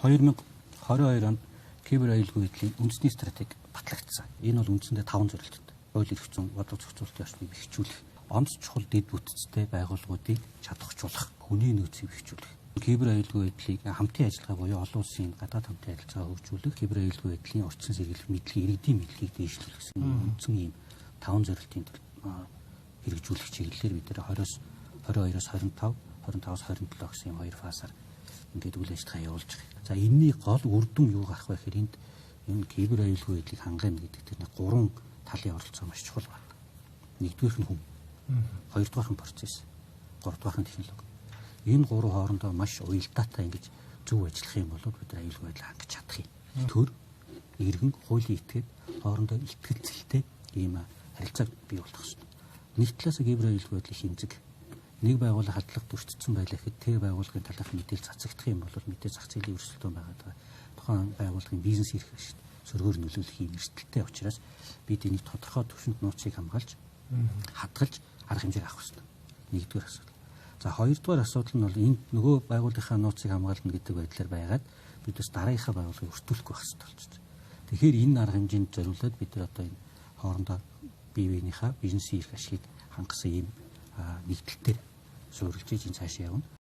2022 онд кибер аюулгүй байдлын үндэсний стратеги батлагдсан. Энэ бол үндсэндээ 5 зорилттой. Хууль эрх зүйн бодлого зохицуулалтын орчныг бэхжүүлэх, онц чухал дэд бүтцтэй байгууллагуудыг чадахжуулах, хүний нөөцийг бэхжүүлэх, кибер аюулгүй байдлыг хамтын ажиллагаа буюу олон улсын гадаад хамтын ажиллагаа хөгжүүлэх, кибер аюулгүй байдлын орчин сэргийлэх мэдлэгийг, иргэдийн мэдлэгийг дээшлүүлэх гэсэн үндсэн ийм 5 зорилтын хэрэгжүүлэх чиглэлээр бид нэр 20-оос 22-оос 25, 25-аас 27 гэсэн ийм хоёр фазаар ингээд үйл ажиллагаа явуулж байгаа. За, энэний гол үр дүн юу гарах вэ гэхээр энд энэ кибер аюулгүй байдлыг хангана гэдэг тэр нэг гурван талын оролцоо маш чухал байна. Нэгдүгээрх нь хүн, хоёрдугаарх нь процесс, гуравдугаарх нь технологи. Энэ гурав хоорондоо маш уялдаатай ингэж зөв ажиллах юм бол бид нар аюулгүй байдлыг хангаж чадах юм. Төр, иргэн, хуулийн этгээд хоорондоо итгэлцэлтэй ийм харилцааг бий болгох хэрэгтэй. Нэг талаас кибер аюулгүй байдлын хэмзэг нэг байгууллага халдлага дүртсэн байлаа гэхэд тэр байгууллагын талаарх мэдээлэл цацагдах юм бол мэдээ зах зээлийн өрсөлдөөн байгаад байгаа. Тухайн байгууллагын бизнес эрх ашигт сөргөөр нөлөөлөх юм эрсдэлтэй учраас бид энийг тодорхой түвшинд нууцыг хамгаалж, хадгалж арга хэмжээг авах хэрэгтэй. Нэгдүгээр асуудал. За, хоёрдугаар асуудал нь бол энд нөгөө байгууллагынхаа нууцыг хамгаална гэдэг байдлаар байгаад бид бас дараагийнхаа байгууллагыг өртүүлэхгүй байх хэрэгтэй болчихсон. Тэгэхээр энэ арга хэмжээнд зориулаад бид нар одоо энэ хоорондоо бие биенийхээ бизнесийн эрх ашигыг хангасан ийм нэгдэлтээр суурилж энэ цаашаа явна.